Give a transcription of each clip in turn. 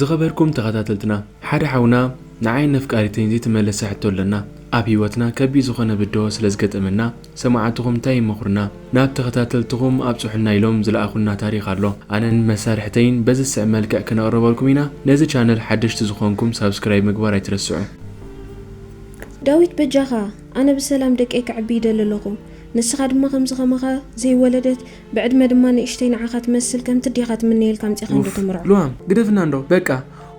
ዝኸበርኩም ተኸታተልትና፣ ሓደ ሓውና ንዓይን ነፍቃሪተይን ዘይተመለሰ ሕቶ ኣለና። ኣብ ህይወትና ከቢድ ዝኾነ ብድሆ ስለ ዝገጠመና፣ ሰማዕትኹም እንታይ ይመኽሩና? ናብ ተኸታተልትኹም ኣብጽሑልና ኢሎም ዝለኣኹልና ታሪኽ ኣሎ። ኣነን መሳርሕተይን በዚ ዝስዕብ መልክዕ ክነቕርበልኩም ኢና። ነዚ ቻነል ሓደሽቲ ዝኾንኩም ሳብስክራይብ ምግባር ኣይትረስዑ። ዳዊት በጃኻ፣ ኣነ ብሰላም ደቀይ ከዕቢ ይደሊ ኣለኹ። ንስኻ ድማ ከምዚ ከማኻ ዘይወለደት፣ ብዕድመ ድማ ንእሽተይ ንዓኻ ትመስል ከምቲ ዲኻ ትምነየልካ ኣምጺኻ እንዶ ተምርዖ። ሉዋም ግደፍና እንዶ በቃ።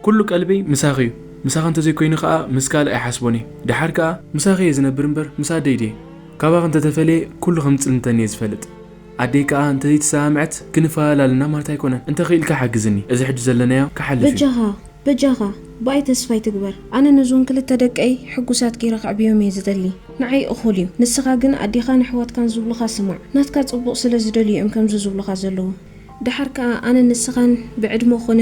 ኩሉ ቀልበይ ምሳኺ እዩ። ምሳኺ እንተዘይኮይኑ ከኣ ምስ ካልእ ኣይሓስቦን እየ። ደሓር ከኣ ምሳኺ እየ ዝነብር እምበር ምስ ኣደይ ድየ? ካባኺ እንተተፈልየ ኩሉ ከም ዝጽልንተኒ እየ ዝፈልጥ። ኣደይ ከኣ እንተዘይተሰማምዐት ክንፈላለ ኣለና ማለት ኣይኮነን። እንተኽኢልካ ሓግዝኒ። እዚ ሕጂ ዘለናዮ ክሓልፍ እዩ። በጃኻ በጃኻ ብኣይ ተስፋ ኣይትግበር። ኣነ ነዞም ክልተ ደቀይ ሕጉሳት ገይረ ከዕብዮም እየ ዝደሊ። ንዓይ እኹል እዩ። ንስኻ ግን ኣዴኻን ኣሕዋትካን ዝብሉኻ ስማዕ። ናትካ ጽቡቕ ስለ ዝደልዩ እዮም ከምዚ ዝብሉኻ ዘለዉ። ደሓር ከኣ ኣነ ንስኻን ብዕድመ ኾነ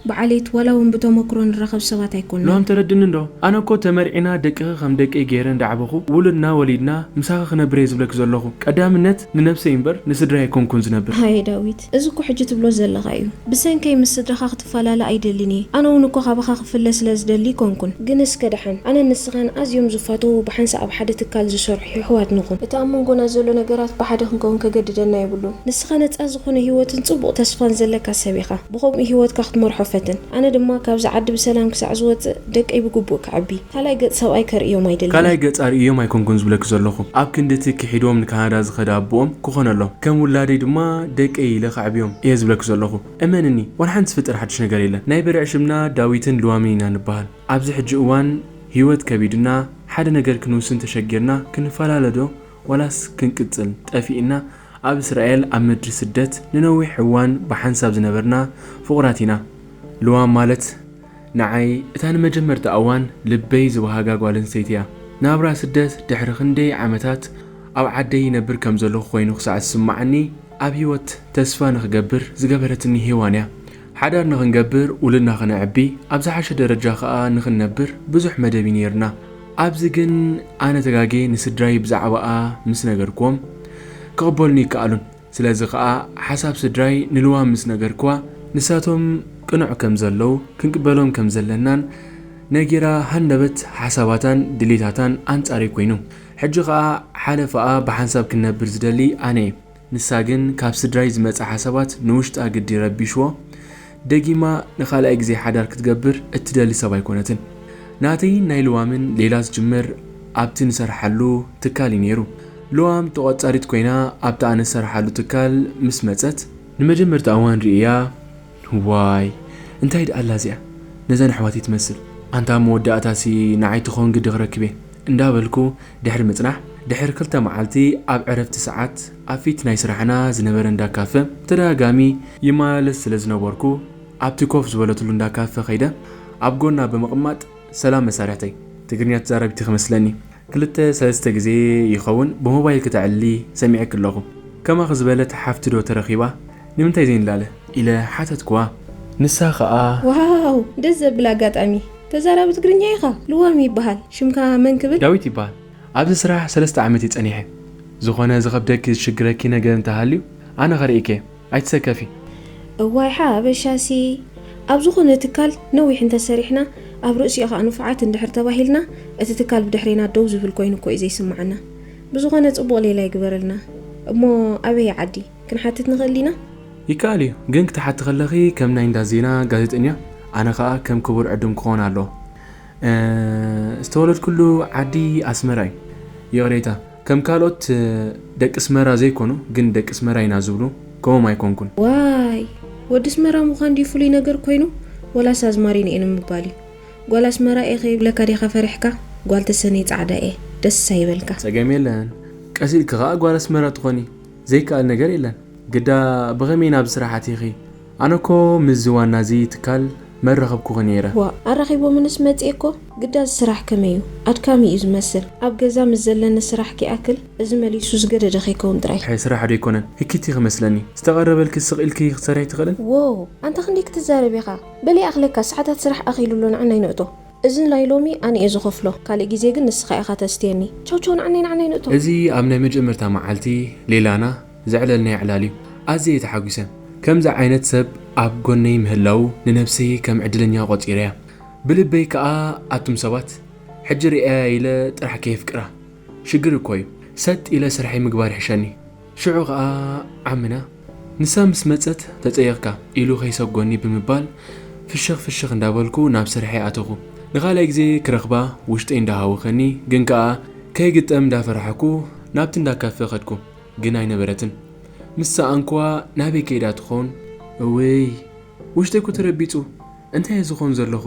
ብዓሌት ዋላ እውን ብተመክሮ ንራኸብ ሰባት ኣይኮንና። ሉዋም ተረድኒ እንዶ? ኣነ እኮ ተመርዒና ደቅኺ ከም ደቀይ ገይረ እንዳዕበኹ ውሉድና ወሊድና ምሳኺ ክነብር እየ ዝብለኪ ዘለኹ። ቀዳምነት ንነብሰይ እምበር ንስድራይ ኣይኮንኩን ዝነብር። ሃየ ዳዊት፣ እዚ እኮ ሕጂ ትብሎ ዘለኻ እዩ። ብሰንከይ ምስ ስድራኻ ክትፈላለ ኣይደልን እየ። ኣነ እውን እኮ ካባኻ ክፍለ ስለ ዝደሊ ኣይኮንኩን። ግን እስከ ደሓን፣ ኣነን ንስኻን ኣዝዮም ዝፋተዉ ብሓንሳእ ኣብ ሓደ ትካል ዝሰርሑ የሕዋት ንኹን። እቲ ኣብ መንጎና ዘሎ ነገራት ብሓደ ክንከውን ከገድደና የብሉን። ንስኻ ነጻ ዝኾነ ህይወትን ጽቡቕ ተስፋን ዘለካ ሰብ ኢኻ። ብኸምኡ ህይወትካ ክትመርሖ ፈትን። ኣነ ድማ ካብዚ ዓዲ ብሰላም ክሳዕ ዝወጽእ ደቀይ ብግቡእ ከዕቢ። ካልኣይ ገጽ ሰብኣይ ከርእዮም ኣይደልን። ካልኣይ ገጽ ኣርእዮም ኣይኮንኩን ዝብለኪ ዘለኹ። ኣብ ክንዲ እቲ ክሒዶም ንካናዳ ዝኸደ ኣቦኦም ክኾነሎም። ከም ውላደይ ድማ ደቀይ ኢለ ከዕብዮም እየ ዝብለኪ ዘለኹ። እመንኒ፣ ዋላ ሓንቲ ዝፍጠር ሓድሽ ነገር የለን። ናይ በርዒ ሽምና ዳዊትን ልዋምን ኢና ንበሃል። ኣብዚ ሕጂ እዋን ህይወት ከቢዱና ሓደ ነገር ክንውስን ተሸጊርና ክንፈላለ ዶ ዋላስ ክንቅጽል ጠፊእና ኣብ እስራኤል ኣብ ምድሪ ስደት ንነዊሕ እዋን ብሓንሳብ ዝነበርና ፍቑራት ኢና። ልዋም ማለት ንዓይ እታ ንመጀመርታ እዋን ልበይ ዝበሃጋ ጓል ኣንስተይቲ እያ። ናብራ ስደት ድሕሪ ክንደይ ዓመታት ኣብ ዓደይ ይነብር ከም ዘለኹ ኮይኑ ክሳዕ ዝስምዓኒ ኣብ ህይወት ተስፋ ንኽገብር ዝገበረትኒ ሄዋን እያ። ሓዳር ንኽንገብር ውሉድና ኽነዕቢ ኣብ ዝሓሸ ደረጃ ኸኣ ንኽንነብር ብዙሕ መደብ እዩ ነይርና። ኣብዚ ግን ኣነ ተጋጌ ንስድራይ ብዛዕባኣ ምስ ነገርክዎም ክቕበሉኒ ይከኣሉን። ስለዚ ኸኣ ሓሳብ ስድራይ ንልዋም ምስ ነገርክዋ ንሳቶም ቅኑዕ ከም ዘለዉ ክንቅበሎም ከም ዘለናን ነጊራ ሃንደበት ሓሳባታን ድሌታታን ኣንጻረይ ኮይኑ። ሕጂ ኸኣ ሓለፈኣ ብሓንሳብ ክንነብር ዝደሊ ኣነ እየ። ንሳ ግን ካብ ስድራይ ዝመጸ ሓሳባት ንውሽጣ ግዲ ረቢሽዎ ደጊማ ንኻልኣይ ግዜ ሓዳር ክትገብር እትደሊ ሰብ ኣይኮነትን። ናተይን ናይ ልዋምን ሌላ ዝጅምር ኣብቲ ንሰርሓሉ ትካል እዩ ነይሩ። ልዋም ተቖጻሪት ኮይና ኣብቲ ኣነ ዝሰርሓሉ ትካል ምስ መጸት ንመጀመርታ እዋን ርእያ ዋይ እንታይ ደኣ ኣላ እዚኣ ነዘን ኣሕዋተይ ትመስል። ኣንታ መወዳእታሲ ንዓይ ትኸውን ግዲ ክረክብ እየ እንዳበልኩ ድሕሪ ምጽናሕ ድሕሪ ክልተ መዓልቲ ኣብ ዕረፍቲ ሰዓት ኣብ ፊት ናይ ስራሕና ዝነበረ እንዳ ካፈ ብተደጋጋሚ ይመላለስ ስለ ዝነበርኩ ኣብቲ ኮፍ ዝበለትሉ እንዳ ካፈ ከይደ ኣብ ጎና ብምቕማጥ ሰላም መሳርሕተይ ትግርኛ ትዛረብ ኢኺ መስለኒ ክልተ ሰለስተ ግዜ ይኸውን ብሞባይል ክተዕልሊ ሰሚዐኪ ኣለኹ። ከማኺ ዝበለት ሓፍቲ ዶ ተረኺባ? ንምንታይ ዘይንላለ? ኢለ ሓተትክዋ። ንሳ ኸኣ። ዋው! ደስ ዘብል ኣጋጣሚ። ተዛራቢ ትግርኛ ኢኻ። ልዋም ይበሃል። ሽምካ መን ክብል? ዳዊት ይበሃል። ኣብዚ ስራሕ ሰለስተ ዓመት እየ ጸኒሐ። ዝኾነ ዝኸብደኪ ዝሽግረኪ ነገር እንተሃልዩ ኣነ ኸርእየኪ እየ። ኣይትሰከፊ። እዋይ ሓበሻሲ ኣብ ዝኾነ ትካል ነዊሕ እንተሰሪሕና ኣብ ርእሲኡ ኸኣ ንፉዓት እንድሕር ተባሂልና እቲ ትካል ብድሕሬና ደው ዝብል ኮይኑ እኮ እዩ ዘይስምዓና። ብዝኾነ ጽቡቕ ሌላ ይግበረልና። እሞ ኣበይ ዓዲ ክንሓትት ንኽእል ዲና? ይከኣል እዩ፣ ግን ክትሓቲ ከለኺ ከም ናይ እንዳ ዜና ጋዜጠኛ ኣነ ኸኣ ከም ክቡር ዕዱም ክኾን ኣለዎ። ዝተወለድኩሉ ዓዲ ኣስመራ እዩ። ይቕሬታ፣ ከም ካልኦት ደቂ ኣስመራ ዘይኮኑ ግን ደቂ ኣስመራ ኢና ዝብሉ ከምኦም ኣይኮንኩን። ዋይ ወዲ ኣስመራ ምዃን ድዩ ፍሉይ ነገር ኮይኑ ወላስ ኣዝማሪኖ እየ ንምባል እዩ? ጓል ኣስመራ እየ ከይብለካ ዲኻ ፈሪሕካ? ጓል ተሰነይ ጻዕዳ እየ ደስ ኣይበልካ። ጸገም የለን ቀስ ኢልኪ ከኣ ጓል ኣስመራ ትኾኒ ዘይከኣል ነገር የለን። ግዳ ብኸመይ ናብዚ ስራሕ ኣቲኺ? ኣነ እኮ ምስዚ ዋና እዚ ትካል መረኸብኩኺ ነይረ። ዋእ ኣራኺቦምንስ መጺኤ እኮ። ግዳ እዚ ስራሕ ከመይ እዩ? ኣድካሚ እዩ ዝመስል። ኣብ ገዛ ምስ ዘለኒ ስራሕ ኪኣክል እዚ መሊሱ ዝገደደ ከይከውን ጥራይ። ሕይ ስራሕ ዶ ኣይኮነን ህኪት ኢኺ መስለኒ። ዝተቐረበልኪ ስቕ ኢልኪ ክትሰርሒ ኣይትኽእልን? ዎው ኣንታ ክንደይ ክትዛረብ ኢኻ። በል ይኣኽለካ ሰዓታት ስራሕ ኣኺሉ ኣሎ ንዓናይ ንእቶ። እዚ ናይ ሎሚ ኣነ እየ ዝኸፍሎ፣ ካልእ ግዜ ግን ንስኻ ኢኻ ተስትየኒ። ቻው ቻው ንዓናይ ንዓናይ ንእቶ። እዚ ኣብ ናይ መጀመርታ መዓልቲ ሌላና ዘዕለልናዮ ዕላል እዩ። ኣዝየ እየ ተሓጒሰ። ከምዚ ዓይነት ሰብ ኣብ ጎነይ ምህላዉ ንነብሰይ ከም ዕድለኛ ቆጺረያ። ብልበይ ከኣ ኣቱም ሰባት ሕጂ ርእያ ኢለ ጥራሕ ከየፍቅራ። ሽግር እኮ እዩ። ሰጥ ኢለ ስርሐይ ምግባር ይሕሸኒ። ሽዑ ከኣ ዓምና ንሳ ምስ መጸት ተጸየቕካ ኢሉ ከይሰጎኒ ብምባል ፍሽኽ ፍሽኽ እንዳበልኩ ናብ ስርሐይ ኣተኹ። ንኻልኣይ ግዜ ክረኽባ ውሽጠይ እንዳሃወኸኒ ግን ከኣ ከይግጠም እንዳፈራሕኩ ናብቲ እንዳካፈ ከድኩ። ግን ኣይነበረትን። ምስ ሰኣንኩዋ ናበይ ከይዳ ትኸውን? እውይ ውሽጠይ እኮ ተረቢጹ። እንታይ እየ ዝኾን ዘለኹ?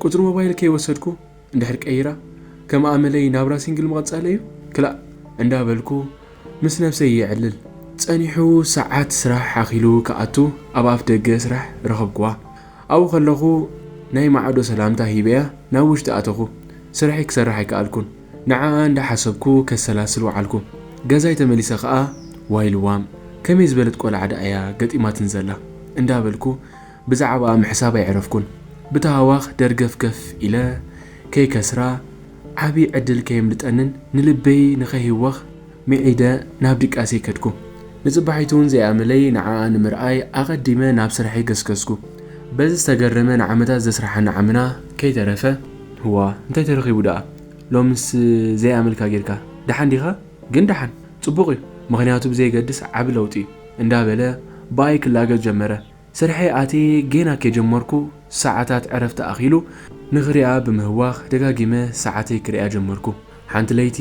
ቁጽሪ ሞባይል ከይወሰድኩ እንድሕር ቀይራ ከም ኣመለይ ናብራ ሲንግል ምቕጻለ እዩ ክላእ እንዳበልኩ ምስ ነብሰይ የዕልል። ጸኒሑ ሰዓት ስራሕ ኣኺሉ ክኣቱ ኣብ ኣፍ ደገ ስራሕ ረኸብኩዋ። ኣብኡ ከለኹ ናይ ማዕዶ ሰላምታ ሂበያ ናብ ውሽጢ ኣተኹ። ስርሐይ ክሰርሕ ኣይከኣልኩን። ንዓኣ እንዳሓሰብኩ ከሰላስል ወዓልኩ። ገዛይ ተመሊሰ ኸኣ ዋይ ልዋም ከመይ ዝበለት ቆልዓ ደኣ እያ ገጢማትን ዘላ እንዳበልኩ ብዛዕባኣ ምሕሳብ ኣይዕረፍኩን። ብታህዋኽ ደርገፍገፍ ኢለ ከይከስራ ዓቢ ዕድል ከየምልጠንን ንልበይ ንኸይህወኽ ምዒደ ናብ ድቃሰይ ከድኩ። ንጽባሒቱ እውን ዘይኣመለይ ንዓኣ ንምርኣይ ኣቐዲመ ናብ ስርሐይ ገስገስኩ። በዚ ዝተገረመ ንዓመታት ዘስርሓኒ ዓምና ከይተረፈ፣ "እዋ እንታይ ተረኺቡ ደኣ? ሎምስ ዘይኣመልካ ጌርካ። ደሓን ዲኻ? ግን ደሓን። ጽቡቕ እዩ። ምኽንያቱ ብዘየገድስ ዓቢ ለውጢ እዩ" እንዳበለ ብኣይ ክላገጽ ጀመረ። ስርሐይ ኣትየ ጌና ከይጀመርኩ ሰዓታት ዕረፍቲ ኣኺሉ ንኽሪኣ ብምህዋኽ ደጋጊመ ሰዓተይ ክሪኣ ጀመርኩ። ሓንቲ ለይቲ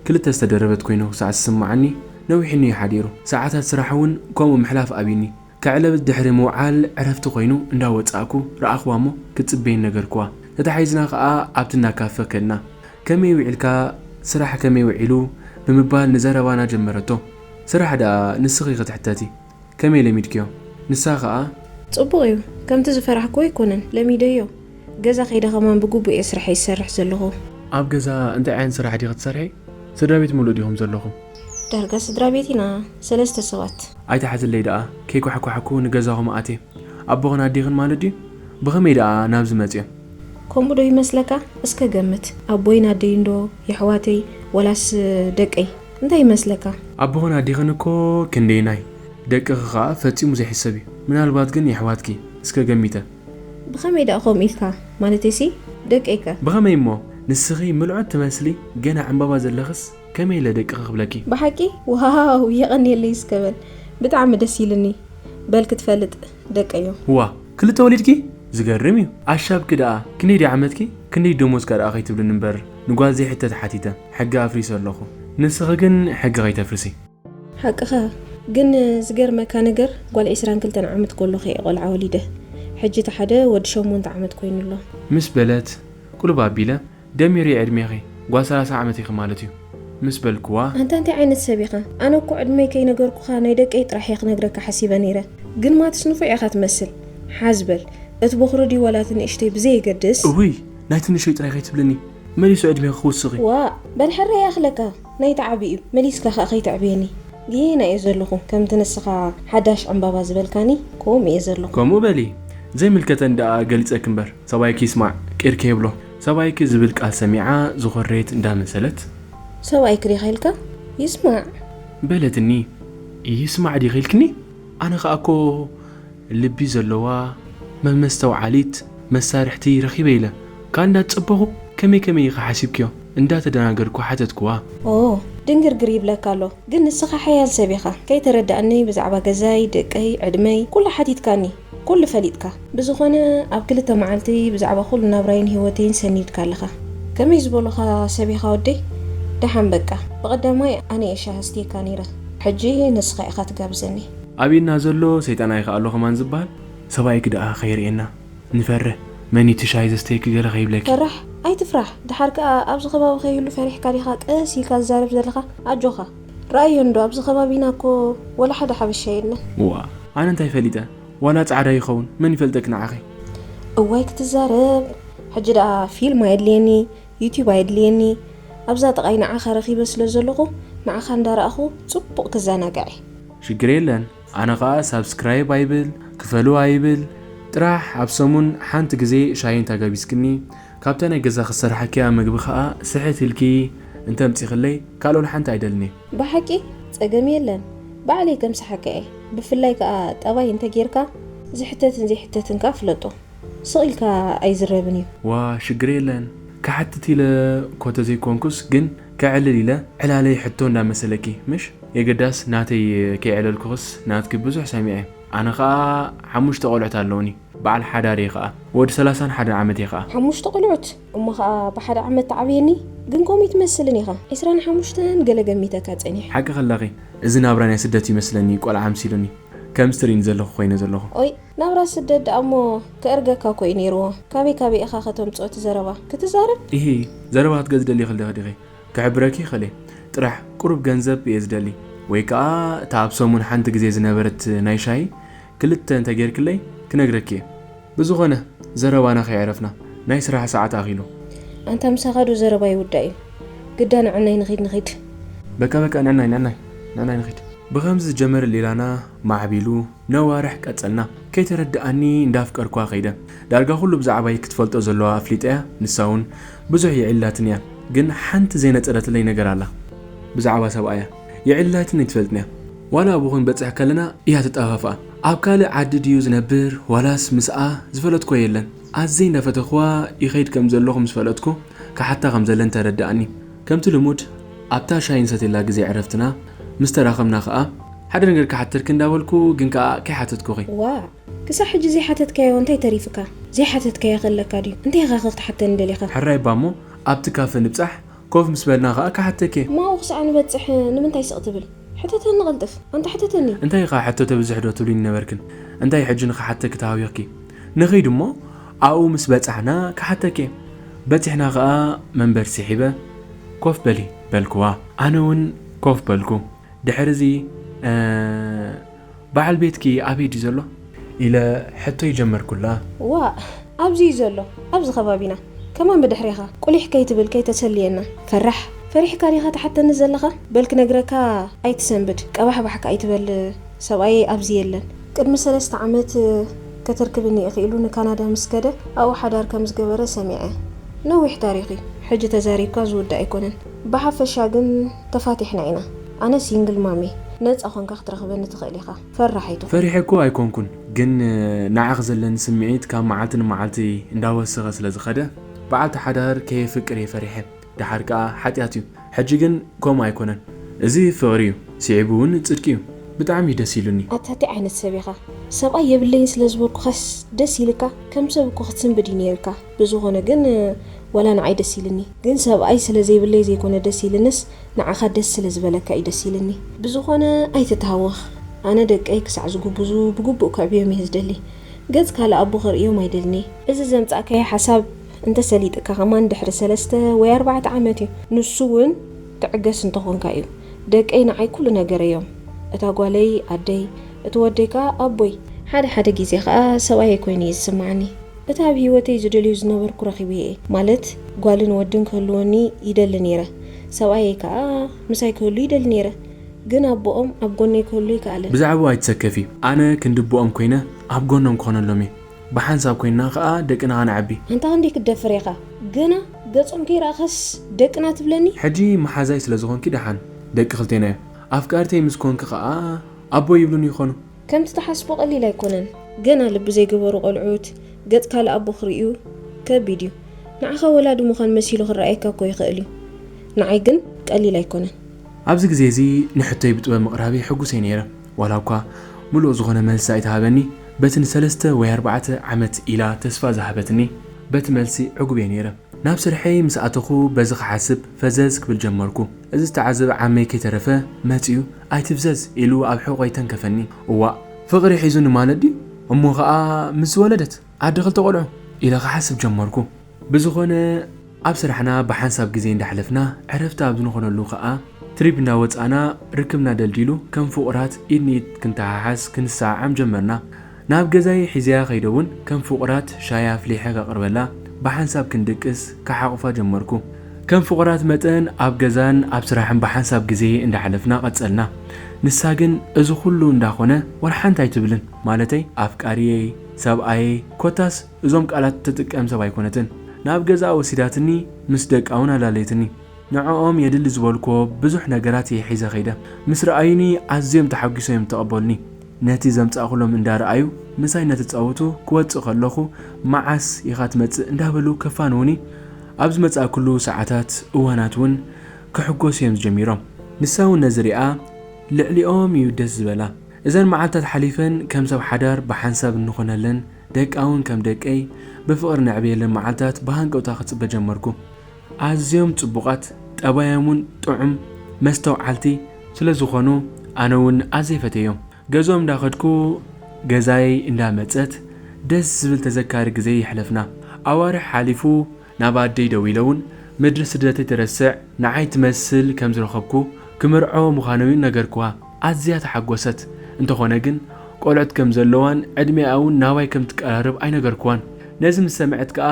ክልተ ዝተደረበት ኮይኑ ክሳዕ ዝስምዓኒ ነዊሑኒ እዩ ሓዲሩ። ሰዓታት ስራሕ እውን ከምኡ ምሕላፍ ኣብዩኒ። ከዕለብት ድሕሪ ምውዓል ዕረፍቲ ኮይኑ እንዳወጻእኩ ረኣኽዋ እሞ ክትጽበየኒ ነገርክዋ። ተታሒዝና ከኣ ኣብቲ እንዳ ካፈ ከድና። "ከመይ ውዒልካ? ስራሕ ከመይ ውዒሉ?" ብምባል ንዘረባና ጀመረቶ። "ስራሕ ደኣ ንስኺ ክትሕተቲ?" ከመይ ለሚድክዮ? ንሳ ኸኣ፣ ጽቡቕ እዩ፣ ከምቲ ዝፈራሕክዎ ኣይኮነን፣ ለሚደዮ። ገዛ ከይደ ኸማን ብግቡእ እየ ስርሐይ ዝሰርሕ ዘለኹ። ኣብ ገዛ እንታይ ዓይነት ስራሕ ዲኺ ትሰርሒ? ስድራ ቤት ምሉእ ዲኹም ዘለኹም? ዳርጋ ስድራ ቤት ኢና፣ ሰለስተ ሰባት። ኣይትሓዝለይ ደኣ፣ ከይኳሕኳሕኩ ንገዛኹም ኣትየ። ኣቦኽን ኣዴኽን ማለት ድዩ? ብኸመይ ደኣ ናብዚ መጽዮም? ከምኡ ዶ ይመስለካ? እስከ ገምት። ኣቦይን ኣደይን ዶ? የሕዋተይ? ወላስ ደቀይ? እንታይ ይመስለካ? ኣቦኽን ኣዴኽን እኮ ክንደየናይ፣ ደቅኺ ኸኣ ፈጺሙ ዘይሕሰብ እዩ። ምናልባት ግን የሕዋትኪ? እስከ ገሚተ። ብኸመይ ደኣ ከምኡ ኢልካ? ማለተይሲ ደቀይከ? ብኸመይ እሞ? ንስኺ ምልዖት ትመስሊ፣ ገና ዕምባባ ዘለኽስ ከመይ ኢለ ደቅኺ ክብለኪ? ብሓቂ? ዋው! የቐንየለይ እስከ በል። ብጣዕሚ ደስ ኢልኒ። በል ክትፈልጥ ደቀዮም። ዋ፣ ክልተ ወሊድኪ? ዝገርም እዩ። ኣሻብኪ ደኣ ክንደይ ድዩ ዓመትኪ? ክንደይ ደሞዝካ ደኣ ከይትብልኒ እምበር፣ ንጓል ዘይሕተት ሓቲተ፣ ሕጊ ኣፍሪሰ ኣለኹ። ንስኺ ግን ሕጊ ከይተፍርሲ። ሓቅኻ። ግን ዝገርመካ ነገር፣ ጓል ዒስራን ክልተን ዓመት ከለኹ እየ ቆልዓ ወሊደ። ሕጂ እቲ ሓደ ወዲ ሸሞንተ ዓመት ኮይኑ ኣሎ። ምስ በለት፣ ቁልብ ኣቢለ፣ ደሚሪ ዕድሜኺ ጓል ሰላሳ ዓመት ኢኺ ማለት እዩ ምስ በልክዋ። ኣንታ እንታይ ዓይነት ሰብ ኢኻ? ኣነ እኮ ዕድመይ ከይነገርኩኻ ናይ ደቀይ ጥራሕ እየ ክነግረካ ሓሲበ ነይረ። ግን ማትስ ንፉዕ ኢኻ ትመስል። ሓዝ በል። እቲ ቦኽሪ ድዩ ዋላ እቲ ንእሽተይ ብዘየገድስ። እውይ ናይቲ ንእሽተይ ጥራይ ከይትብልኒ። መሊሱ ዕድሜኺ ክውስኺ። ዋእ በል ሕራይ ይኣኽለካ። ናይቲ ዓቢ እዩ። መሊስካ ከኣ ከይተዕብየኒ። ጌና እየ ዘለኹ። ከምቲ ንስኻ ሓዳሽ ዕምባባ ዝበልካኒ ከምኡ እየ ዘለኹ። ከምኡ በሊ። ዘይምልከተን ደኣ ገሊጸኪ እምበር። ሰብኣይኪ ይስማዕ፣ ቂር ከይብሎ። ሰብኣይኪ ዝብል ቃል ሰሚዓ ዝኾረየት እንዳመሰለት። ሰብኣይኪ ዲኻ ኢልካ? ይስማዕ። በለትኒ። ይስማዕ ዲኺ ኢልክኒ? ኣነ ኸኣ እኮ ልቢ ዘለዋ፣ መስተውዓሊት፣ መሳርሕቲ ረኺበ ኢለ። ከኣ እንዳጸበኹ ከመይ ከመይ ኢኺ ሓሲብክዮ? እንዳተደናገርኩ ሓተትክዋ። ኦ፣ ድንግርግር ይብለካ ኣሎ። ግን ንስኻ ሓያል ሰብ ኢኻ። ከይተረዳእኒ ብዛዕባ ገዛይ፣ ደቀይ፣ ዕድመይ፣ ኩሉ ሓቲትካኒ። ኩሉ ፈሊጥካ። ብዝኾነ ኣብ ክልተ መዓልቲ ብዛዕባ ኩሉ ናብራይን ህይወተይን ሰኒድካ ኣለኻ። ከመይ ዝበሉኻ ሰብ ኢኻ ወደይ? ደሓን በቃ። ብቐዳማይ ኣነ እየ ሻሂ ኣስትየካ ነይረ። ሕጂ ንስኻ ኢኻ ትጋብዘኒ። ኣብ ኢድና ዘሎ ሰይጣን ኣይከኣሎ ከማን ዝበሃል። ሰብኣይኪ ደኣ ከይርእየና። ንፈርህ። መን እዩ እቲ ሻሂ ዘስተየኪ ገለ ከይብለኪ። ፈራሕ? ኣይትፍራሕ። ደሓር ከኣ ኣብዚ ከባቢ ከይህሉ ፈሪሕካ ዲኻ ቀስ ኢልካ ዝዛረብ ዘለኻ? ኣጆኻ። ረኣዮ እንዶ ኣብዚ ከባቢና እኮ ወላ ሓደ ሓበሻ የለን። እዋ፣ ኣነ እንታይ ፈሊጠ? ዋላ ጻዕዳ ይኸውን፣ መን ይፈልጠኪ ንዓኺ? እዋይ ክትዛረብ። ሕጂ ደኣ ፊልም ኣየድልየኒ፣ ዩቲዩብ ኣየድልየኒ። ኣብዛ ጥቓይ ንዓኻ ረኺበ ስለ ዘለኹ፣ ንዓኻ እንዳረኣኹ ጽቡቕ ክዘናጋዕ እየ። ሽግር የለን። ኣነ ኸኣ ሳብስክራይብ ኣይብል፣ ክፈሉ ኣይብል። ጥራሕ ኣብ ሰሙን ሓንቲ ግዜ ሻሂ እንተ ጋቢዝክኒ፣ ካብታ ናይ ገዛኺ ዝሰርሓክያ ምግቢ ኸኣ ስሕት ኢልኪ እንተ ኣምጺኽለይ፣ ካልእ ወላ ሓንቲ ኣይደልን እየ። ብሓቂ ጸገም የለን። ባዕለይ ከምስሓካ እየ። ብፍላይ ከኣ ጠባይ እንተጌርካ ዝሕተትን ዘይሕተትን ከኣ ፍለጦ። ስቕ ኢልካ ኣይዝረብን እዩ። ዋ ሽግር የለን። ክሓትት ኢለ እኮ ተዘይኮንኩስ ግን ከዕልል ኢለ ዕላለይ ሕቶ እንዳመሰለኪ ምሽ? የገዳስ ናተይ ከይዕለልኩኽስ ናትኪ ብዙሕ ሰሚዐ። ኣነ ኸኣ ሓሙሽተ ቆልዑት ኣለውኒ። በዓል ሓዳር እየ ኸኣ። ወዲ ሰላሳን ሓደን ዓመት እየ ኸኣ። ሓሙሽተ ቆልዑት? እሞ ኸኣ ብሓደ ዓመት ትዓብየኒ? ግን ከምኡ ኣይትመስልን ኢኻ። ዒስራን ሓሙሽተን ገለ ገሚተካ ጸኒሐ። ሓቂ ከለኺ፣ እዚ ናብራ ናይ ስደት ይመስለኒ ቆልዓ ኣምሲሉኒ። ከምዚ ትርእይኒ ዘለኹ ኮይነ ዘለኹ። ኦይ ናብራ ስደት ደኣ እሞ ከእርገካ እኮ እዩ ነይርዎ። ካበይ ካበይ ኢኻ ከተምጽኦ እቲ ዘረባ? ክትዛረብ? ኢሂ፣ ዘረባ ክትገዝእ ደሊኺ ኣለኺ ዲኺ? ክሕብረኪ ይኽእል እየ። ጥራሕ ቁሩብ ገንዘብ እየ ዝደሊ። ወይ ከኣ እታ ኣብ ሰሙን ሓንቲ ግዜ ዝነበረት ናይ ሻሂ ክልተ እንተጌርክለይ ክነግረኪ እየ። ብዝኾነ ዘረባና ከየዕረፍና፣ ናይ ስራሕ ሰዓት ኣኺሉ። ኣንታ ምሳኻ ዶ ዘረባ ይውዳእ እዩ? ግዳ ንዕናይ ንኺድ ንኺድ። በቃ በቃ ንዕናይ ንዕናይ ንዕናይ ንኺድ። ብኸምዚ ዝጀመረ ሌላና ማዕቢሉ ነዋርሕ ቀጸልና። ከይተረድኣኒ እንዳፍቀርኳ ኸይደ። ዳርጋ ኩሉ ብዛዕባይ ክትፈልጦ ዘለዋ ኣፍሊጠያ፣ ንሳ እውን ብዙሕ የዕልላትኒ እያ። ግን ሓንቲ ዘይነጸረትለይ ነገር ኣላ። ብዛዕባ ሰብኣያ የዕልላትኒ ኣይትፈልጥን እያ። ዋላ ኣብኡ ክንበጽሕ ከለና እያ ትጠፋፍኣ። ኣብ ካልእ ዓዲ ድዩ ዝነብር ዋላስ ምስኣ ዝፈለጥኮ የለን። ኣዘይ እንዳፈተኽዋ ይኸይድ ከም ዘለኹ ምስ ፈለጥኩ ክሓታ ከም ዘለን ተረድኣኒ። ከምቲ ልሙድ ኣብታ ሻሂ ንሰትየላ ግዜ ዕረፍትና ምስ ተራኸብና ኸኣ ሓደ ነገር ክሓተኪ እንዳበልኩ ግን ከኣ ከይሓተትኩኺ። ዋእ! ክሳዕ ሕጂ ዘይሓተትካዮ እንታይ ተሪፍካ? ዘይሓተትካዮ ከለካ ድዩ? እንታይ ኢኻ ከ ክትሓተኒ ደሊኻ? ሕራይ እባ እሞ ኣብቲ ካፈ ንብጻሕ፣ ኮፍ ምስ በልና ኸኣ ክሓተኪ እየ። እሞ ኣብኡ ክሳዕ ንበጽሕ ንምንታይ ስቕ ትብል? ሕተተኒ ቅልጥፍ። ኣንታ ሕተተኒ። እንታይ ኢኻ ሕቶ ተብዝሒ ዶ ትብሊኒ ነበርክን? እንታይ ሕጂ ንኽሓተኪ ተሃዊኽኪ? ንኺድ እሞ ኣብኡ ምስ በጻሕና ክሓተኪ እየ። በጺሕና ኸኣ መንበር ስሒበ፣ ኮፍ በሊ በልክዋ። ኣነ እውን ኮፍ በልኩ። ድሕሪ እዚ በዓል ቤትኪ ኣበይ ድዩ ዘሎ? ኢለ ሕቶይ ጀመርኩላ። ዋእ! ኣብዚ እዩ ዘሎ፣ ኣብዚ ከባቢና። ከማን ብድሕሬኻ። ቁሊሕ ከይትብል ከይተሰልየና። ፈራሕ! ፈሪሕካ ዲኻ ትሓተኒ ዘለኻ? በል ክነግረካ ኣይትሰንብድ። ቀባሕባሕ ከኣ ኣይትበል፣ ሰብኣየይ ኣብዚ የለን። ቅድሚ ሰለስተ ዓመት ከተርክብኒ ኢኺ ኢሉ ንካናዳ ምስ ከደ ኣብኡ ሓዳር ከም ዝገበረ ሰሚዐ። ነዊሕ ታሪኽ እዩ። ሕጂ ተዛሪብካ ዝውዳእ ኣይኮነን። ብሓፈሻ ግን ተፋቲሕና ኢና። ኣነ ሲንግል ማም እየ። ነጻ ኾንካ ክትረኽበኒ ትኽእል ኢኻ። ፈራሕ ኣይትኹን። ፈሪሐ እኮ ኣይኮንኩን፣ ግን ንዓኺ ዘለኒ ስምዒት ካብ መዓልቲ ንመዓልቲ እንዳወሰኸ ስለ ዝኸደ በዓልቲ ሓዳር ከየፍቅር እየ ፈሪሐ። ደሓር ከኣ ሓጢኣት እዩ። ሕጂ ግን ከምኡ ኣይኮነን። እዚ ፍቕሪ እዩ፣ ስዒቡ እውን ጽድቂ እዩ። ብጣዕሚ እዩ ደስ ኢሉኒ። ኣታ እንታይ ዓይነት ሰብ ኢኻ? ሰብኣይ የብለይን ስለ ዝበልኩኻስ ደስ ኢልካ? ከም ሰብ እኮ ክትስንብድ እዩ ነይርካ። ብዝኾነ ግን ዋላ ንዓይ ደስ ኢልኒ። ግን ሰብኣይ ስለ ዘይብለይ ዘይኮነ ደስ ኢልንስ ንዓኻ ደስ ስለ ዝበለካ እዩ ደስ ኢልኒ። ብዝኾነ ኣይትተሃወኽ። ኣነ ደቀይ ክሳዕ ዝጉብዙ ብግቡእ ከዕብዮም እየ ዝደሊ። ገጽ ካልእ ኣቦ ከርእዮም ኣይደልን'የ። እዚ ዘምጻእካዮ ሓሳብ እንተሰሊጥካ ከማን ድሕሪ ሰለስተ ወይ ኣርባዕተ ዓመት እዩ። ንሱ እውን ትዕገስ እንተኾንካ እዩ። ደቀይ ንዓይ ኩሉ ነገረይ እዮም። እታ ጓለይ ኣደይ፣ እቲ ወደይ ከኣ ኣቦይ። ሓደ ሓደ ግዜ ከኣ ሰብኣየይ ኮይኑ እዩ ዝስምዓኒ። እቲ ኣብ ህይወተይ ዝደልዮ ዝነበርኩ ረኺበዮ እየ። ማለት ጓልን ወድን ክህልወኒ ይደሊ ነይረ። ሰብኣየይ ከኣ ምሳይ ክህሉ ይደሊ ነይረ። ግን ኣቦኦም ኣብ ጎነይ ክህሉ ኣይከኣለን። ብዛዕባኡ ኣይትሰከፊ። ኣነ ክንዲ ኣቦኦም ኮይነ ኣብ ጎኖም ክኾነሎም እየ። ብሓንሳብ ኮይንና ከኣ ደቅና ከነዕቢ። ኣንታ ክንደይ ክትደፍር ኢኻ? ገና ገጾም ከይረኣኻስ ደቅና ትብለኒ? ሕጂ መሓዛይ ስለ ዝኾንኪ ደሓን፣ ደቂ ክልቴና እዮም። ኣፍቃርተይ ምስ ኮንኪ ከኣ ኣቦ ይብሉኒ ይኾኑ። ከምቲ ትሓስቦ ቀሊል ኣይኮነን። ገና ልቢ ዘይገበሩ ቆልዑት ገጽ ካልእ ኣቦ ክርእዩ ከቢድ እዩ። ንዓኻ ወላዲ ምዃን መሲሉ ክረኣየካ እኮ ይኽእል እዩ። ንዓይ ግን ቀሊል ኣይኮነን። ኣብዚ ግዜ እዚ ንሕቶይ ብጥበብ ምቕራበይ ሕጉስ እየ ነይረ። ዋላ እኳ ምሉእ ዝኾነ መልሲ ኣይትሃበኒ፣ በቲ ንሰለስተ ወይ ኣርባዕተ ዓመት ኢላ ተስፋ ዝሃበትኒ በቲ መልሲ ዕጉብ እየ ነይረ። ናብ ስርሐይ ምስ ኣተኹ በዚ ክሓስብ ፈዘዝ ክብል ጀመርኩ። እዚ ዝተዓዘበ ዓመይ ከይተረፈ መጺኡ ኣይትፍዘዝ ኢሉ ኣብ ሕቖይ ተንከፈኒ። እዋእ ፍቕሪ ሒዙኒ ማለት ድዩ? እሞ ኸኣ ምስ ዝወለደት ኣደ ክልተ ቆልዑ ኢለ ክሓስብ ጀመርኩ። ብዝኾነ ኣብ ስራሕና ብሓንሳብ ግዜ እንዳሕለፍና ዕረፍቲ ኣብ ዝንኾነሉ ኸኣ ትሪፕ እንዳወጻእና ርክብና ደልዲሉ ከም ፍቑራት ኢድ ንኢድ ክንተሓሓዝ ክንሰዓዓም ጀመርና። ናብ ገዛይ ሒዘያ ከይደ እውን ከም ፍቑራት ሻሂ ኣፍሊሐ ከቕርበላ ብሓንሳብ ክንድቅስ ክሓቑፋ ጀመርኩ። ከም ፍቑራት መጠን ኣብ ገዛን ኣብ ስራሕን ብሓንሳብ ግዜ እንዳሕለፍና ቀጸልና። ንሳ ግን እዚ ኩሉ እንዳኾነ ወላ ሓንቲ ኣይትብልን። ማለተይ ኣፍቃሪየይ፣ ሰብኣየይ፣ ኮታስ እዞም ቃላት ትጥቀም ሰብ ኣይኮነትን። ናብ ገዛኣ ወሲዳትኒ ምስ ደቃ እውን ኣላለየትኒ። ንዕኦም የድሊ ዝበልክዎ ብዙሕ ነገራት እየ ሒዘ ከይደ። ምስ ረኣዩኒ ኣዝዮም ተሓጒሶም እዮም ተቐበሉኒ። ነቲ ዘምጻእኩሎም እንዳረኣዩ ምሳይ እናተጻወቱ ክወጽእ ከለኹ መዓስ ኢኻ ትመጽእ እንዳበሉ ከፋንዉኒ ኣብ ዝመጻእኩሉ ሰዓታት እዋናት እውን ክሕጎሱ እዮም ዝጀሚሮም። ንሳ እውን ነዚ ሪኣ ልዕሊኦም እዩ ደስ ዝበላ። እዘን መዓልታት ሓሊፈን ከም ሰብ ሓዳር ብሓንሳብ እንኾነለን ደቃ እውን ከም ደቀይ ብፍቕሪ ነዕብየለን መዓልታት ብሃንቀውታ ክጽበ ጀመርኩ። ኣዝዮም ጽቡቓት፣ ጠባዮም እውን ጥዑም፣ መስተውዓልቲ ስለ ዝኾኑ ኣነ እውን ኣዝየ ፈትየዮም። ገዝኦም እንዳኸድኩ ገዛይ እንዳመጸት ደስ ዝብል ተዘካሪ ግዜ የሕለፍና። ኣዋርሕ ሓሊፉ ናብ ኣደይ ደዊለ እውን ምድሪ ስደተይ ትረስዕ ንዓይ ትመስል ከም ዝረኸብኩ ክምርዖ ምዃነይ እውን ነገርክዋ። ኣዝያ ተሓጎሰት። እንተኾነ ግን ቆልዑት ከም ዘለዋን ዕድሚኣ እውን ናባይ ከም ትቀራረብ ኣይነገርክዋን። ነዚ ምስ ሰምዐት ከኣ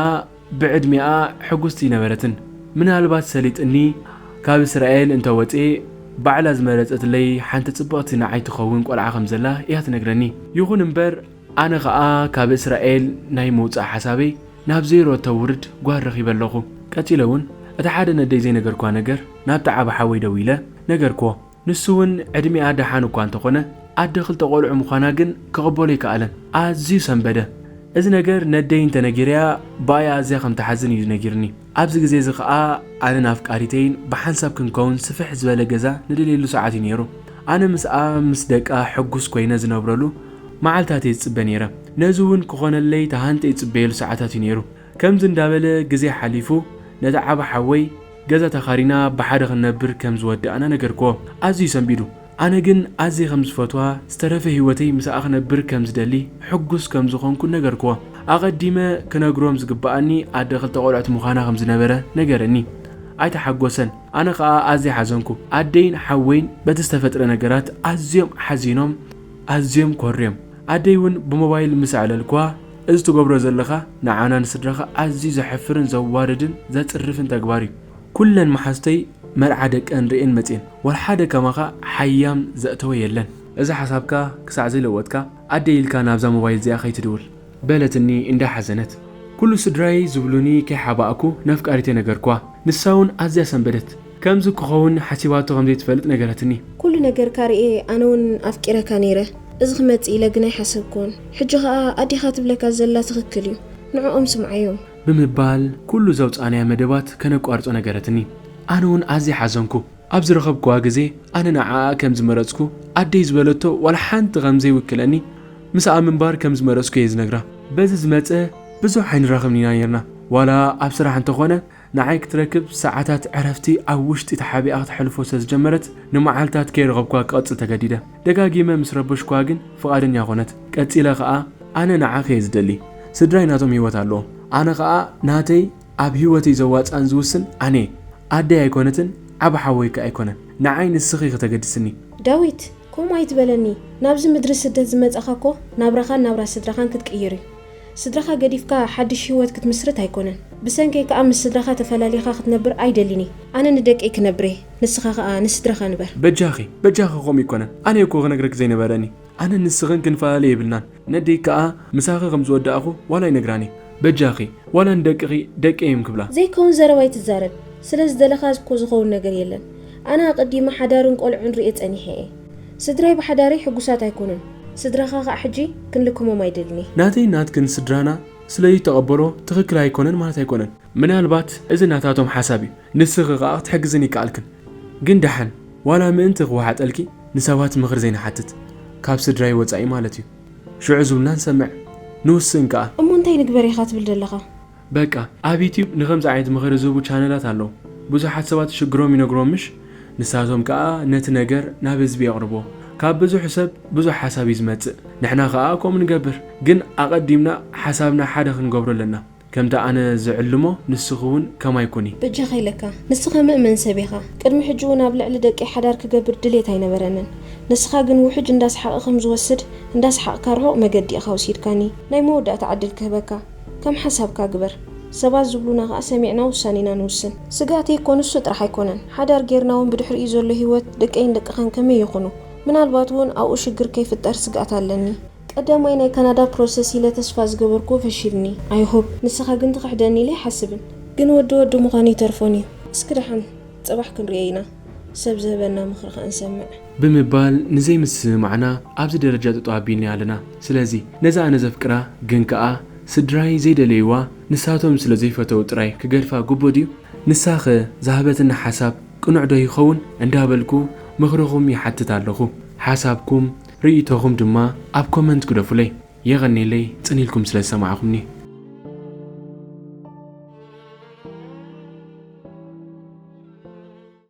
ብዕድሚኣ ሕጉስቲ ኣይነበረትን። ምናልባት ሰሊጥኒ ካብ እስራኤል እንተወጽኤ ባዕላ ዝመረጸትለይ ሓንቲ ጽብቕቲ ንዓይ ትኸውን ቆልዓ ከም ዘላ እያ ትነግረኒ። ይኹን እምበር ኣነ ኸኣ ካብ እስራኤል ናይ ምውጻእ ሓሳበይ ናብ ዜሮ እተውርድ ጓል ረኺበ ኣለኹ። ቀጺለ እውን እቲ ሓደ ነደይ ዘይነገርኳ ነገር ናብቲ ዓቢ ሓወይ ደዊለ ነገርክዎ። ንሱ እውን ዕድሚኣ ደሓን እኳ እንተኾነ ኣደ ክልተ ቆልዑ ምዃና ግን ክቕበሎ ኣይከኣለን። ኣዝዩ ሰንበደ። እዚ ነገር ነደይ እንተነጊረያ ብኣያ ኣዝያ ከም ትሓዝን እዩ ነጊርኒ። ኣብዚ ግዜ እዚ ኸኣ ኣነን ኣፍቃሪተይን ብሓንሳብ ክንከውን ስፍሕ ዝበለ ገዛ ንደልየሉ ሰዓት እዩ ነይሩ። ኣነ ምስኣ ምስ ደቃ ሕጉስ ኮይነ ዝነብረሉ መዓልታት እየ ዝጽበ ነይረ። ነዚ እውን ክኾነለይ ተሃንጠ ይጽበየሉ ሰዓታት እዩ ነይሩ። ከምዚ እንዳበለ ግዜ ሓሊፉ ነቲ ዓቢ ሓወይ ገዛ ተኻሪና ብሓደ ክንነብር ከም ዝወዳእና ነገርክዎ። ኣዝዩ ሰንቢዱ። ኣነ ግን ኣዝየ ከም ዝፈትዋ ዝተረፈ ህይወተይ ምስኣ ክነብር ከም ዝደሊ ሕጉስ ከም ዝኾንኩ ነገርክዎ። ኣቐዲመ ክነግሮም ዝግብኣኒ ኣደ ክልተ ቆልዑት ምዃና ከም ዝነበረ ነገረኒ። ኣይተሓጎሰን። ኣነ ኸኣ ኣዝየ ሓዘንኩ። ኣደይን ሓወይን በቲ ዝተፈጥረ ነገራት ኣዝዮም ሓዚኖም ኣዝዮም ኮርዮም። ኣደይ እውን ብሞባይል ምስ ኣዕለልክዋ እዚ ትገብሮ ዘለኻ ንዓና ንስድራኻ ኣዝዩ ዘሕፍርን ዘዋርድን ዘጽርፍን ተግባር እዩ። ኩለን መሓዙተይ መርዓ ደቀን ርእየን መጽየን። ወላ ሓደ ከማኻ ሓያም ዘእተወ የለን። እዚ ሓሳብካ ክሳዕ ዘይለወጥካ ኣደይ ኢልካ ናብዛ ሞባይል እዚኣ ከይትድውል በለትኒ እንዳሓዘነት። ኩሉ ስድራይ ዝብሉኒ ከይሓባእኩ ነፍቃሪተይ ነገርክዋ። ንሳ እውን ኣዝያ ሰንበደት። ከምዚ ክኸውን ሓሲባቶ ከም ዘይትፈልጥ ነገረትኒ። ኩሉ ነገርካ ርእየ ኣነ እውን ኣፍቂረካ ነይረ። እዚ ክመጽእ ኢለ ግን ኣይሓሰብኩዎን። ሕጂ ኸኣ ኣዴኻ ትብለካ ዘላ ትኽክል እዩ። ንዕኦም ስምዓዮም። ብምባል ኩሉ ዘውጻእናዮ መደባት ከነቋርጾ ነገረትኒ። ኣነ እውን ኣዝየ ሓዘንኩ። ኣብ ዝረኸብክዋ ግዜ ኣነ ንዓኣ ከም ዝመረጽኩ ኣደይ ዝበለቶ ዋላ ሓንቲ ከም ዘይውክለኒ ምስኣ ምንባር ከም ዝመረጽኩ እየ ዝነግራ። በዚ ዝመጸ ብዙሕ ኣይንራኸብን ኢና ነይርና። ዋላ ኣብ ስራሕ እንተኾነ ንዓይ ክትረክብ ሰዓታት ዕረፍቲ ኣብ ውሽጢ ተሓቢኣ ክተሕልፎ ስለ ዝጀመረት ንመዓልታት ከይረኸብክዋ ክቐጽል ተገዲደ። ደጋጊመ ምስ ረበሽክዋ ግን ፍቓደኛ ኮነት። ቀጺለ ኸኣ ኣነ ንዓኺ እየ ዝደሊ። ስድራይ ናቶም ህይወት ኣለዎም። ኣነ ኸኣ ናተይ ኣብ ህይወተይ ዘዋጽኣን ዝውስን ኣነ እየ። ኣደይ ኣይኮነትን ዓቢ ሓወይ ከኣ ኣይኮነን። ንዓይ ንስኺ ኢኺ ተገድስኒ። ዳዊት፣ ከምኡ ኣይትበለኒ። ናብዚ ምድሪ ስደት ዝመጻኻ እኮ ናብራኻን ናብራ ስድራኻን ክትቅይር እዩ። ስድራኻ ገዲፍካ ሓድሽ ህይወት ክትምስርት ኣይኮነን። ብሰንከይ ከኣ ምስ ስድራኻ ተፈላሊኻ ክትነብር ኣይደልን እየ። ኣነ ንደቀይ ክነብር እየ፣ ንስኻ ከኣ ንስድራኻ ንበር። በጃኺ፣ በጃኺ ከምኡ ኣይኮነን። ኣነ እኮ ክነግረኪ ዘይነበረኒ። ኣነን ንስኽን ክንፈላለ የብልናን። ነደይ ከኣ ምሳኺ ከም ዝወዳእኹ ዋላ ኣይነግራን እየ። በጃኺ፣ ዋላ ንደቅኺ ደቀይ እዮም ክብላ። ዘይከውን ዘረባ ኣይትዛረብ። ስለ ዝደለኻ እኮ ዝኸውን ነገር የለን። ኣነ ኣቐዲመ ሓዳርን ቆልዑን ርእየ ጸኒሐ እየ። ስድራይ ብሓዳረይ ሕጉሳት ኣይኮኑን። ስድራኻ ከኣ ሕጂ ክንልክሞም ኣይደልን እየ። ናተይን ናትክን ስድራና ስለ ዘይተቐበሎ ትኽክል ኣይኮነን ማለት ኣይኮነን። ምናልባት እዚ ናታቶም ሓሳብ እዩ። ንስኺ ከኣ ክትሕግዝን ይከኣልክን። ግን ደሓን፣ ዋላ ምእንቲ ክወሓጠልኪ ንሰባት ምኽሪ ዘይንሓትት፣ ካብ ስድራይ ወጻኢ ማለት እዩ። ሽዑ ዝብሉና ንሰምዕ፣ ንውስን ከኣ። እሞ እንታይ ንግበር ኢኻ ትብል ዘለኻ? በቃ፣ ኣብ ዩትዩብ ንኸምዚ ዓይነት ምኽሪ ዝህቡ ቻነላት ኣለዉ። ብዙሓት ሰባት ሽግሮም ይነግርዎም ምሽ? ንሳቶም ከኣ ነቲ ነገር ናብ ህዝቢ የቕርብዎ። ካብ ብዙሕ ሰብ ብዙሕ ሓሳብ እዩ ዝመጽእ። ንሕና ከኣ ከምኡ ንገብር። ግን ኣቐዲምና ሓሳብና ሓደ ክንገብሮ ኣለና። ከምቲ ኣነ ዝዕልሞ ንስኺ እውን ከማይ ኩኒ። በጃኻ ኢለካ፣ ንስኻ ምእመን ሰብ ኢኻ። ቅድሚ ሕጂ እውን ኣብ ልዕሊ ደቀይ ሓዳር ክገብር ድሌት ኣይነበረንን። ንስኻ ግን ውሕጅ እንዳሰሓቐ ከም ዝወስድ፣ እንዳሰሓቕካ ርሑቕ መገዲ ኢኻ ወሲድካኒ። ናይ መወዳእታ ዕድል ክህበካ። ከም ሓሳብካ ግበር። ሰባት ዝብሉና ከኣ ሰሚዕና ውሳኔና ንውስን። ስግኣተይ እኮ ንሱ ጥራሕ ኣይኮነን። ሓዳር ጌርና እውን ብድሕሪኡ ዘሎ ህይወት ደቀይን ደቅኻን ከመይ ይኹኑ? ምናልባት እውን ኣብኡ ሽግር ከይፍጠር ስግኣት ኣለኒ። ቀዳማይ ናይ ካናዳ ፕሮሰስ ኢለ ተስፋ ዝገበርኩዎ ፈሺልኒ። I hope ንስኻ ግን ትኽሕደኒ ኢለ ኣይሓስብን። ግን ወዲ ወዲ ምዃኑ ይተርፎን እዩ። እስኪ ደሓን ጽባሕ ክንርእዮ ኢና፣ ሰብ ዝህበና ምኽሪ ከኣ ንሰምዕ። ብምባል ንዘይምስምማዕና ኣብዚ ደረጃ ጠጠው ኣቢልና ኣለና። ስለዚ ነዛ ኣነ ዘፍቅራ ግን ከኣ ስድራይ ዘይደለይዋ ንሳቶም ስለ ዘይፈተው ጥራይ ክገድፋ ግቡእ ድዩ? ንሳኸ ዝሃበትና ሓሳብ ቅኑዕ ዶ ይኸውን እንዳበልኩ ምኽርኹም ይሓትት ኣለኹ። ሓሳብኩም ርእይቶኹም ድማ ኣብ ኮመንት ግደፉለይ። የቐኔለይ ጽን ኢልኩም ስለ ዝሰማዕኹምኒ።